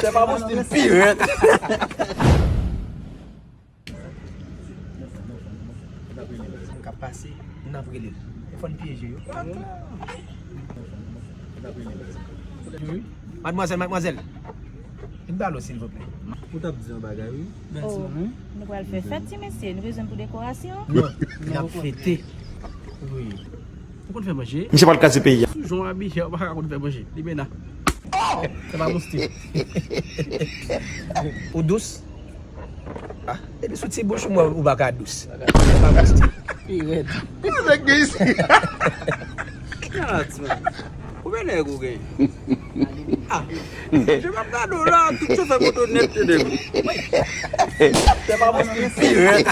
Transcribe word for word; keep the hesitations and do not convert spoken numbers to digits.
Se pa bon stil pi rèd. Moun k ap pase, n ap rele l. Fò n pyeje yo. Madmwazèl, madmwazèl. Vin ba lo, silvouplè. Ou t ap di yon bagay, wi. Mèsi, manmi. Nou pral fè fèt, ti mesye. Nou bezwen pou dekorasyon. Non, n ap fete. Wi. Ou konn fè manje? Misye pral kraze peyi a. Sou jan w abiye, ou pa ka konn fè manje. Limena. Se pa bon stil. Ou dous? Ah, depi sou ti bouch ou, ou pa ka dous. Se pa bon stil. Pi rèd. Nèg gen isi. Gad, man. Konbyen nèg ou gen? Ah, je m ap gade w la, tout chofè moto nèt te de. Se pa bon stil, pi rèd.